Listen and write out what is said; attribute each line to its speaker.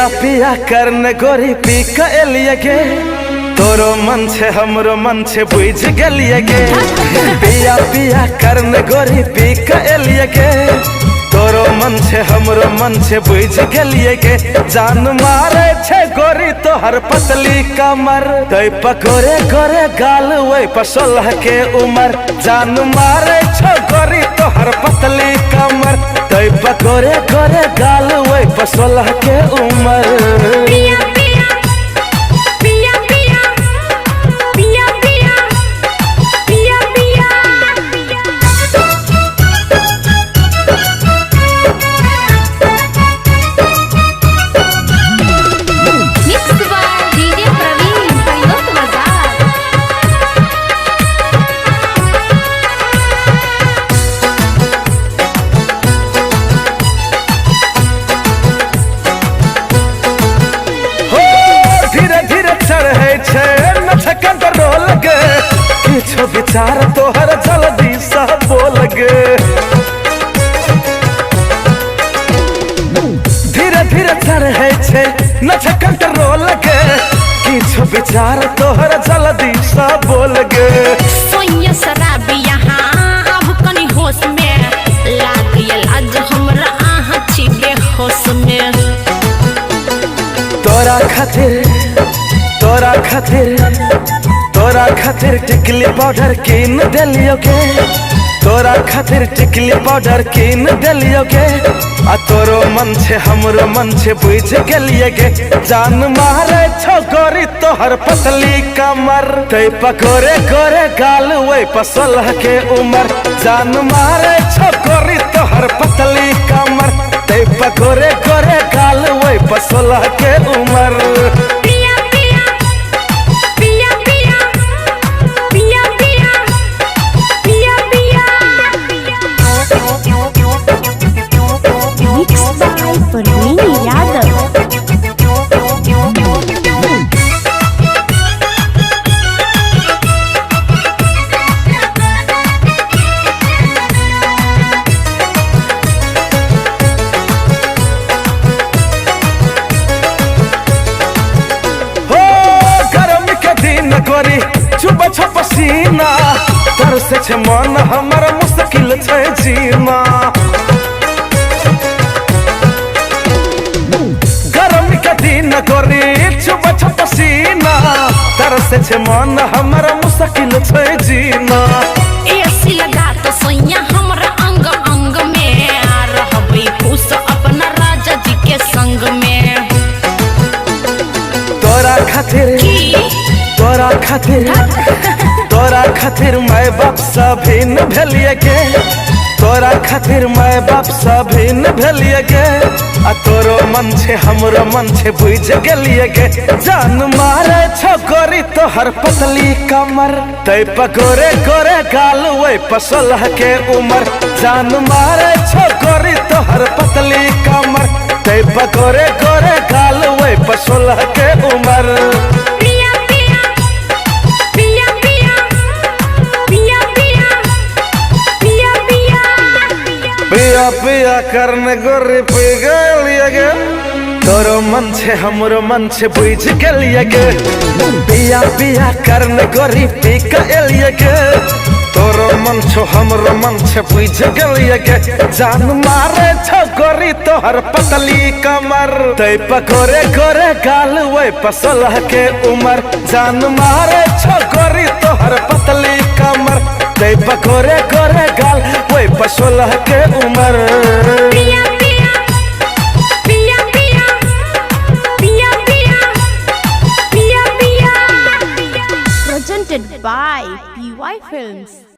Speaker 1: पिया पिया करने गोरी पी के एलिए गे, तोरो मन छे हमरो मन छे बुझ गेलिए गे। पिया पिया करने गोरी पी के एलिए गे, तोरो मन छे हमरो मन छे बुझ गेलिए गे। जान मारे छे गोरी तोहर पतली कमर, तै पकोरे गोरे गाल वही पर 16 के उमर। जान मारे छे गोरी तोहर पतली कमर, तै पकोरे गोरे गाल वही पर 16 के उमर।
Speaker 2: पिया पिया पिया पिया पिया पिया पिया पिया।
Speaker 3: Mix by DJ Praveen Pilot Bazar.
Speaker 1: हो धीरे धीरे चढ़े छे नचकन कंट्रोल गे, किछो विचार तोहर जल्दी सा बोल गे। धीरे धीरे चढ़े छे नचकन कंट्रोल गे, किछो विचार तोहर जल्दी सा बोल गे।
Speaker 2: सोइया शराबी यहाँ अब कनी होश में, लाग गेल आज हमरा अहाँ छी बेहोश में।
Speaker 1: तोरा खातिर तोरा खातिर तोरा खातिर टिकली पाउडर कीन देलियो गे, तोरा खातिर टिकली पाउडर कीन देलियो गे। आ तोरो मन छे हमरो मन छे बुझ गेलिए गे। जान मारे छो गोरी तोहर पतली कमर, तै पकोरे गोरे गाल वही पर 16 के उमर। जान मारे छो गोरी तोहर पतली कमर, तै पकोरे गोरे गाल वही पर 16 के उमर।
Speaker 2: पिया पिया पिया पिया पिया पिया पिया पिया।
Speaker 3: Mix by Praveen Yadav.
Speaker 1: हो गर्म के दिन गोरी चुब छ पसीना, तरसे छे मन हमर मुश्किल छे जीना। गर्म के दिन गोरी चुब छ पसीना, तरसे छे मन हमर मुश्किल छे जीना।
Speaker 2: एसी लगा तो सोइया हमरा अंग अंग में, रहबै खुश अपना राजा जी के संग में।
Speaker 1: तोरा खातिर
Speaker 2: की
Speaker 1: तोरा खातिर तोरा खातिर माय बाप सभिन भेलिए गे, तोरा खातिर माय बाप सभिन भेलिए गे। आ तोरो मन छे हमरो मन छे बुझ गेलिए गे। जान मारे छो गोरी तोहर पतली कमर, तै पकोरे गोरे गाल वही पर 16 के उमर। जान मारे छो गोरी तोहर पतली कमर, तै पकोरे गोरे गाल वही पर 16 के उमर।
Speaker 2: पिया पिया पिया पिया पिया पिया पिया पिया।
Speaker 1: पिया पिया करने गोरी पी गेलिए गे, तोरो मन छे हमरो मन छे बुझ गेलिए गे। पिया पिया करने गोरी पी के एलिए गे, तोरो मन छो हमरो मन छे बुझ गेलिए गे। जान मारे छो गोरी तोहर पतली कमर, तै पकोरे गोरे गाल वही पर 16 के उमर। जान मारे छो गोरी तोहर पतली कमर, तै पकोरे गोरे गाल वही पर 16 के उमर।
Speaker 2: पिया पिया पिया पिया पिया पिया पिया पिया।
Speaker 3: Presented by PY Films.